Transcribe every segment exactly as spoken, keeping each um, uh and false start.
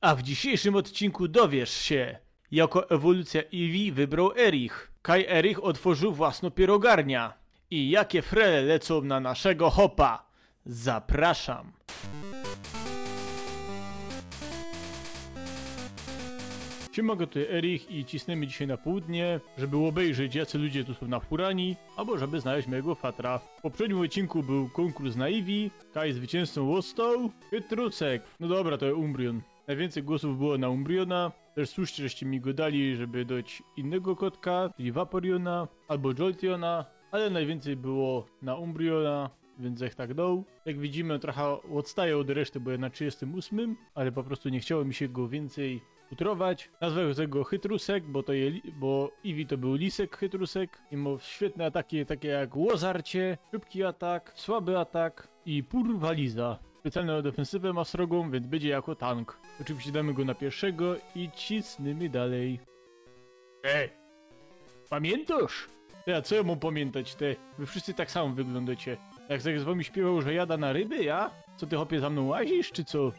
A w dzisiejszym odcinku dowiesz się, jaką ewolucjã Eevee wybrał Erich, kaj Erich otworzył własną pierogarniã i jakie frele lecą na naszego hopa. Zapraszam. Siema, tu Erich i cisnymy dzisiej na południe, żeby ôbejrzeć, jacy ludzie tu sōm nafurani, abo żeby znaleźć mojigo fatra. W poprzednim ôdcinku bōł kōnkurs na Eevee, kaj zwyciynzcą ôstoł Chytrusek. No dobra, to je Umbreon. Nojwiyncyj głosōw było na Umbreona. Tyż słusznie żeście mi godali, żeby doć innego kotka, czyli Vaporeona abo Jolteona, ale nojwiyncyj było na Umbreona, wiync żech tak doł. Jak widzimy, trocha ôdstaje ôd reszty, bo je na trzidziystym ósmym, ale po prostu niy chciało mi sie go wiyncyj futrować. Nazwałech go Chytrusek, bo to je li-, bo Eevee to bōł lisek chytrusek i mŏ świytne ataki, take jak łozarcie, szybki atak, słaby atak i purwaliza. Specjalno defensywã mŏ srogōm, wiync bydzie jako tank. Ôczywiście dōmy go na piyrszego i cisnymy dalej. Ej! Pamiyntosz? Ty, a co jŏ mōm pamiyntoć, ty? Wy wszyscy tak samo wyglōndocie. Jak żech z wami śpiywoł, że jadã na ryby, ja? Co ty, chopie, za mnōm łazisz, czy co?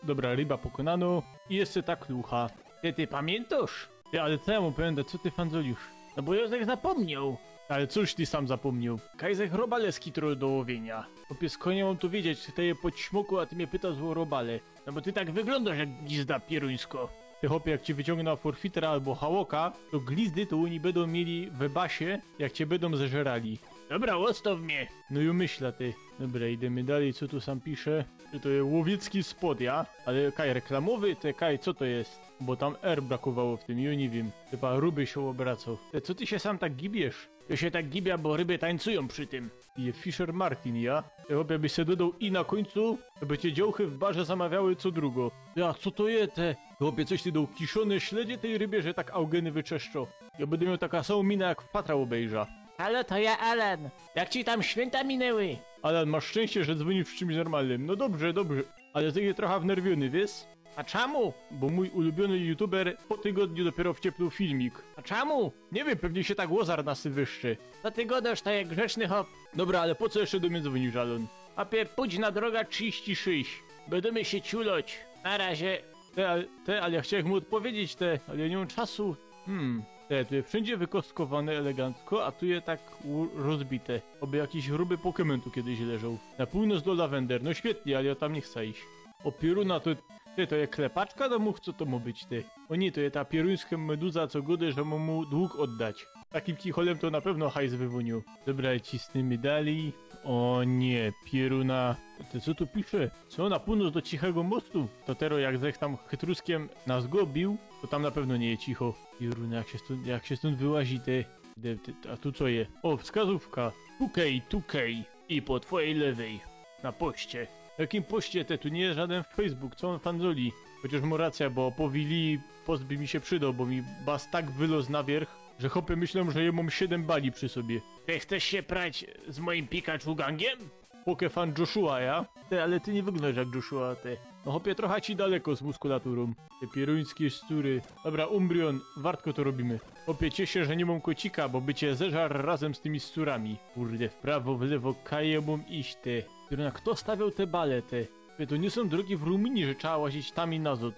Dobra, ryba pokonano. I jeszcze ta klucha. Ty, ty pamiyntosz? Ty, ale co jŏ mōm pamiyntoć, co ty fandzolisz? No bo jŏ żech zapōmnioł. Ale coś ty sam zapōmnioł. Kaj żech robale skitrowōł do łowienia. Chopie, skōnd jŏ mōm to wiedzieć, że ty je po ćmoku, a ty mie pytosz ô robale. No bo ty tak wyglōndosz jak glizda pierōńsko. Ty, chopie, jak ci wyciōngnã forfeitera abo hałoka, to glizdy to ôni bydōm mieli we basie, jak cie bydōm zeżerali. Dobra, ôstow mie. No i myśla, ty. Dobra, idōmy dalej, co tu sam pisze? Czy to je łowiecki spod, ja? Ale kaj reklamowy, te kaj, co to je? Bo tam R brakowało w tym, jŏ niy wiym. Chyba ruby sie ôbraco. Te, co ty sie sam tak gibiesz? Jŏ sie tak gibia, bo ryby tańcujōm przi tym. Je Fisher Martin, ja? Ty, chopie, byś se dodoł i na kōńcu, to by cie dziołchy w barze zamawiały co drugo. Ja, co to je, te? Chopie, coś ty doł, kiszōne śledzie tyj rybie, że tak augeny wyczyszczŏ. Jŏ bydã mioł takã samōm minã, jak fatra ôbejrzã. Halo, to jŏ Alan. Jak ci tam świynta minęły? Alan, masz szczynście, że dzwōnisz w czymś normalnym. No dobrze, dobrze. Ale żech je trocha wnerwiōny, wiysz? A czamu? Bo mōj ulubiōny youtuber po tygodniu dopiyro wciepnōł filmik. A czamu? Niy wiym, pewnie sie tak ôzar na Sylwestrze. Co ty gŏdŏsz, to je grzeczny chop. Dobra, ale po co jeszcze do mie dzwōnisz, Alan? Chopie, pōdź na droga trzidziści sześć. Bydōmy sie ciuloć. Na razie. Te, ale, te, ale jŏ chciołech mu ôdpowiedzieć, te, ale jŏ niy mōm czasu. Hmm. Te, tu je wszyndzie wykostkowane elegancko, a tu je tak u-, rozbite. Ôby jakiś ruby Pokémon tu kejś leżoł. Na pōłnoc do Lavender. No świetnie, ale jŏ tam niy chcã iś. Ô piyrōna, to, ty, to je klepaczka do much? Co to mŏ być, ty? Ô niy, to je ta pierōńskŏ meduza, co gŏdŏ, że mōm mu dług ôddać. Takim kicholym to na pewno hajs wywōniōł. Dobra, cisnymy dalij. Ô niy, piyrōna. Ty, co tu pisze? Co, na pōłnoc do Cichego Mostu? To tero jak żech tam chytruskiem nas gobił, to tam na pewno niy je cicho. Piyrōna, jak sie stōnd, jak sie stōnd wyłazi, ty. Ty, ty, a tu co je? Ô, wskazōwka. Tukej, tukej. I po twojej lewej. Na poście. Jakim poście, te? Tu niy je żodyn Facebook, co ôn fandzoli? Chociŏż mŏ racyjŏ, bo po Willy post by mi sie przydoł, bo mi bas tak wyloz na wierch, że chopie myślōm, że jŏ mōm siedym bali przi sobie. Ty chcesz sie prać z mojim Pikachu gangiem? Pokefan Joshua, ja? Ty, ale ty niy wyglōndosz jak Joshua, ty. No chopie, trocha ci daleko z muskulaturōm. Te pierōńskie szczury. Dobra, Umbreon, wartko to robimy. Chopie, cieś sie, że niy mōm kocika, bo by cie zeżar razym z tymi szczurami. Kurde, w prawo, w lewo, kaj jŏ mōm iś, ty. Kurde, a fto stawiŏł te bale, ty? Ty, to niy sōm drogi w Rumunii, że trzeba łazić tam i nazŏd.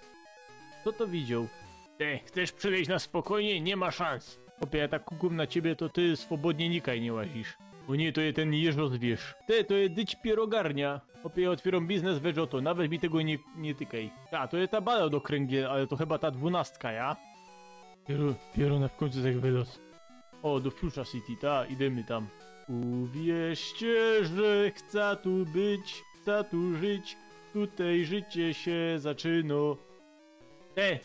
Fto to widzioł? Ty, chcesz przelezioć na spokojnie? Niy ma szans. Chopie, jŏ tak kukōm na ciebie, to ty swobodnie nikaj niy łazisz. Ô niy, to je tyn jeżozwierz. Ty, to je dyć pierogarnia. Chopie, jŏ ôtwiyrōm biznes, wez ôto, nawet mi tego niy, niy tykej. A, to je ta bala do kryngiel, ale to chyba ta dwunastka, ja? Pierō-, pierōna, w kōńcu żech wyloz. Ô, do Fuchsia City, ta, idymy tam. Uwierzcie, że chcã tu być, chcã tu żyć, tutej życie sie zaczynŏ. Ty!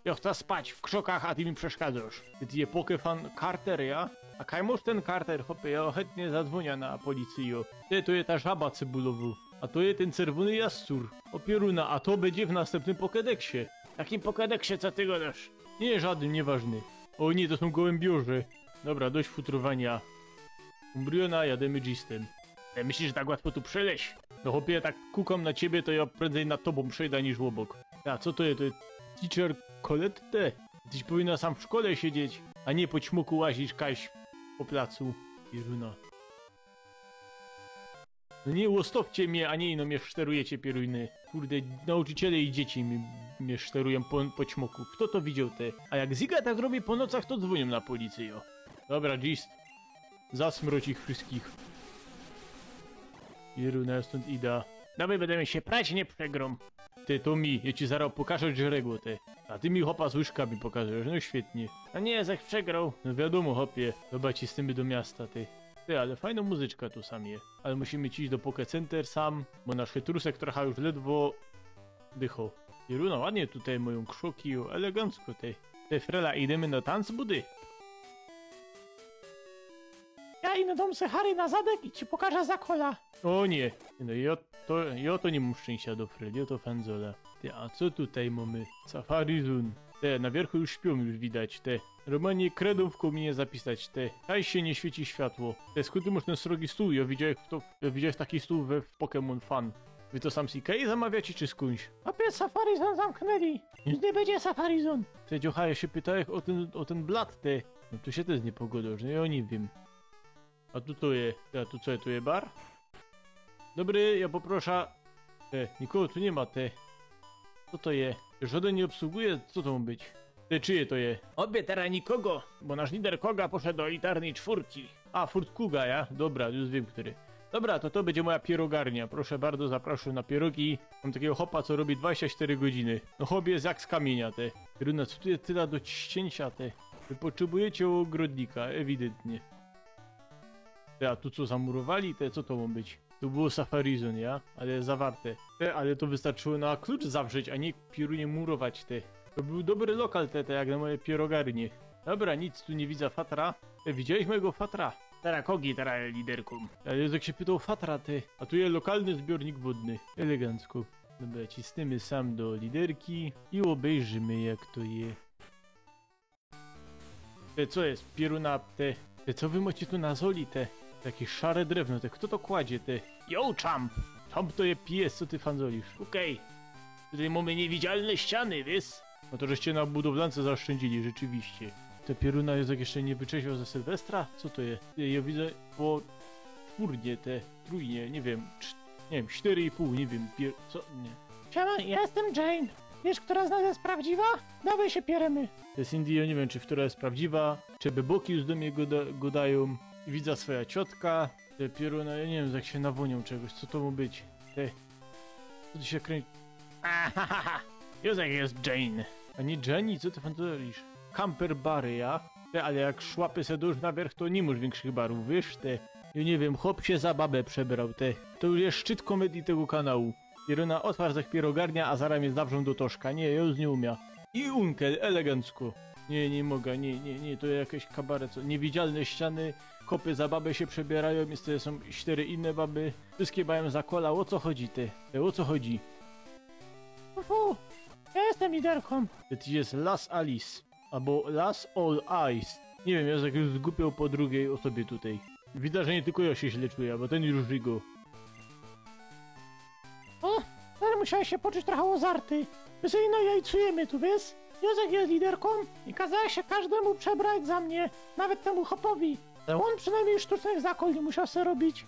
Jŏ chcã spać w krzokach, a ty mi przeszkadzosz. Ty, ty je Pokefan Carter, ja? A kaj mŏsz tyn Carter, chopie? Jŏ chytnie zadzwōniã na policyjõ. Ty, to je ta żaba cebulowŏ. A to je tyn czerwōny jascōr. Ô pierōna, a to bydzie w nastympnym Pokédexie. Jakim Pokédexie, co ty gŏdŏsz? Niy, żodyn, niyważny. Ô niy, to sōm gołymbiŏrze. Dobra, dość futrowaniŏ. Umbreona, jadymy Gistem. Ty myślisz, że tak łatwo tu przelyźć? No chopie, tak kukōm na ciebie, to jŏ prędzyj nad tobōm przejdã niż ôbok. A co to je? To je teacher Colette? Tyś powinna sam w szkole siedzieć, a niy po ćmŏku łazić kajś po placu. Pierōna. No niy, ôstŏwcie mie, a niy ino mie szterujecie, pierujny. Kurde, nauczyciele i dzieci mi, mie szterujōm po, po ćmoku. Fto to widzioł, te? A jak Ziga tak robi po nocach, to dzwōniōm na policyjõ. Dobra, gist. Zasmroć ich wszystkich. Pieruna, stōnd ida. Dobra, bydymy sie prać, niy przegrōm. Ty, to mi, jo ci zarŏz pokŏżã, że regło, ty. A ty mi chopa z łyżkami pokŏzujesz, no świetnie. A niy, żech przegroł. No wiadōmo, chopie, zobaczymy do miasta, ty. Ty, ale fajnŏ muzyczka tu sam je. Ale musimy iś do Poke Center sam, bo nasz chytrusek trocha już ledwo dychŏ. Pieruna, ładnie tutaj majōm krzoki, jo, elegancko, ty. Ty, Frela, idymy na tanc, budy? Ja ino dōm se hary na zadek i ci pokŏżã za kola. O niy. No jo to, jo to niy mōm szczynścia do Freli, jo to fędzole. Ty, a co tutaj mōmy? Safari Zone. Te, na wierchu już śpiōm, już widać, te. Romanie, kredōwkōm mi niy zapisać, te. Kaj sie niy świeci światło. Te, skōnd ty mosz tyn srogi stōł? Jo widziałech to, jo widziałech taki stōł we, w Pokémon Fan. Wy to sam z Ikei zamawiacie, czy skōndś? A pies Safari Zone zamknęli. Już niy bydzie Safari Zone. Te, dziołcha, jo sie pytałech ô tyn, ô tyn blat, te. No tu sie tyż niy pogodŏsz, no jo niy wiym. A tu to je, a tu co, tu je bar? Dobry, jo poproszã. Te, nikogo tu niy ma, te. Co to je? Żŏdyn niy ôbsługuje? Co to mŏ być? Te, czyje to je? Obie tera nikogo, bo nasz lider Koga poszoł do elitarnyj czwōrki. A, Furt Kuga, ja? Dobra, już wiym, kery. Dobra, to to bydzie moja pierogarnia. Proszã bardzo, zapraszōm na pierogi. Mōm takigo chopa, co robi dwadzieścia sztyry godziny. No chop je jak z kamiynia, te. Pieruna, co tu je tela do ścięcia, te? Wy potrzebujecie ôgrodnika, ewidyntnie. Te, a tu co zamurowali? Te, co to mŏ być? Tu było Safari Zone, ja? Ale zawarte. Te, ale to wystarczyło na klucz zawrzeć, a niy, pierunie, murować, te. To bōł dobry lokal, te, te, jak na moje pierogarnie. Dobra, nic, tu niy widzã fatra. Te, widziałeś mojigo fatra? Tera Kogi, tera liderkōm. Ale jak sie pytał fatra, te. A tu je lokalny zbiornik wodny. Elegancko. Dobra, cisnymy sam do liderki i ôbejrzymy, jak to je. Te, co je, pieruna, te? Te, co wy mŏcie tu na zoli, te? Takie szare drewno, te, fto to kładzie, te? Yo, Champ! Champ to je pies, co ty fandzolisz? Okej. Tutaj mōmy niewidzialne ściany, wiysz? No to żeście na budowlance zaoszczyndzili, rzeczywiście. Te, pieruna, jo tak jeszcze niy wyczeźwiŏł ze Sylwestra? Co to je? Ty, jo widzã po czwōrnie, te, trōjnie, niy wiym, cz-, niy wiym, sztyry i pōł, niy wiym, pier-, co? Niy. Siema, jo jestem Jane. Wiysz, ketra z nas je prawdziwa? Dŏwij sie pierymy. Te, Cindy, jo niy wiym, czy ketra je prawdziwa, czy by boki już do mie gŏda-, gŏdajōm. I widzã swoja ciotka. Te, pieruna, jo niy wiym, jak sie nawōniōm czegoś, co to mŏ być? Te, co tu sie kręci? Ahaha! Józek je Jane. A niy Jenny, co ty fandzolisz? Camper bary, ja? Te, ale jak szłapy se dōsz na wierch, to niy mōsz wiynkszych barōw, wiysz, te? Jo niy wiym, chop sie za babã przebrŏł, te. To już je szczyt komedii tego kanału. Pieruna, ôtwŏrz żech pierogarnia, a zarŏz mie zawrzōm do toszka. Niy, jo już niy umiã. I unkel, elegancko. Niy, niy mogã, niy, niy, niy, to jakiś kabaret, co? Niewidzialne ściany, chopy za babã sie przebiyrajōm, jeszcze sōm sztyry inne baby. Wszyjske majōm za kola, ô co chodzi, ty? Ty, ô co chodzi? Fu, jo jestem liderkōm. Ty, ty je Las Alice. Abo Las All Eyes. Niy wiym, jo tak już zgupioł po drugij ôsobie tutaj. Widzã, że niy tylko jo sie źle czujã, bo tyn już żigŏ. O, tera musiałech sie poczōńć trocha ôzarty. My se ino jajcujymy tu, wiysz? Jo tak je liderkōm i kŏzałech sie kożdymu przebrać za mie, nawet tymu chopowi. Ale ôn przinajmnij sztucznych zakol niy musiał se robić.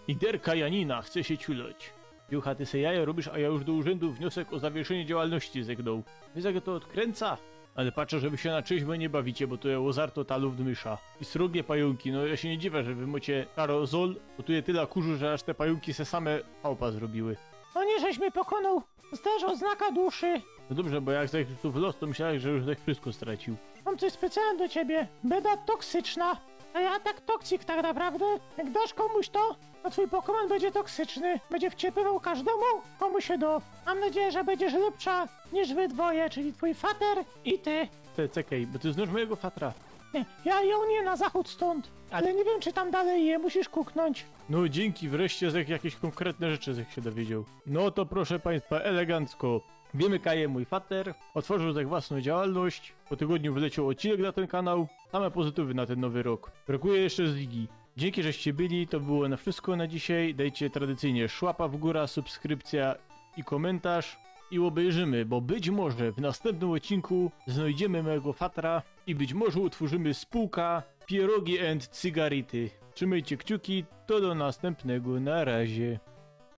Liderka Janina chce sie ciulać. Jucha, ty se jaja robisz, a jo już do urzyndu wniosek ô zawiysynie działalności zygnoł. Wiysz, jak jo to ôdkrynca? Ale patrzã, że wy sie na trzeźwo niy bawicie, bo to je ôzarto ta luftmysza. I srogie pajōnki, no jo sie niy dziwiã, że wy mŏcie karozol, bo tu je tela kurzu, że aż te pajōnki se same chałpã zrobiły. No niy żeś mie pokonoł. Dostŏniesz ôznaka duszy. No dobrze, bo jak żech tu wlŏz, to myślałech, że już żech wszysko stracił. Mōm coś specjalnego do ciebie. Bydŏ toksyczna. A jo tak toksik tak naprawdã. Jak dŏsz kōmuś to, to twōj Pokémon bydzie toksyczny. Bydzie wciepywoł kożdymu, komu sie dŏ. Mōm nadzieja, że bydziesz lypsza niż wy dwoje, czyli twōj fater i ty. Ty, czekej, bo ty znŏsz mojigo fatra. Niy, jo, jo niy, na zachōd stōnd. Ale niy wiym, czy tam dalij je, musisz kuknōńć. No dziynki, wreszcie żech jakeś kōnkretne rzeczy żech sie dowiedzioł. No to proszã państwa, elegancko. Wiymy, kaj je mōj fater, ôtworził żech własnõ działalność, po tygodniu wlecioł ôdcinek na tyn kanał. Same pozytywy na tyn nowy rok. Brakuje jeszcze Zigi. Dziynki, żeście byli, to było na wszysko na dzisiej. Dejcie tradycyjnie szłapa w gōrã, subskrypcjŏ i kōmyntarz. i ôbejrzymy, bo być może w nastympnym ôdcinku znojdziymy mojigo fatra i być może utworzymy spōłka Pierogi and Cygarity. Trzimejcie kciuki, to do nastympnego, na razie.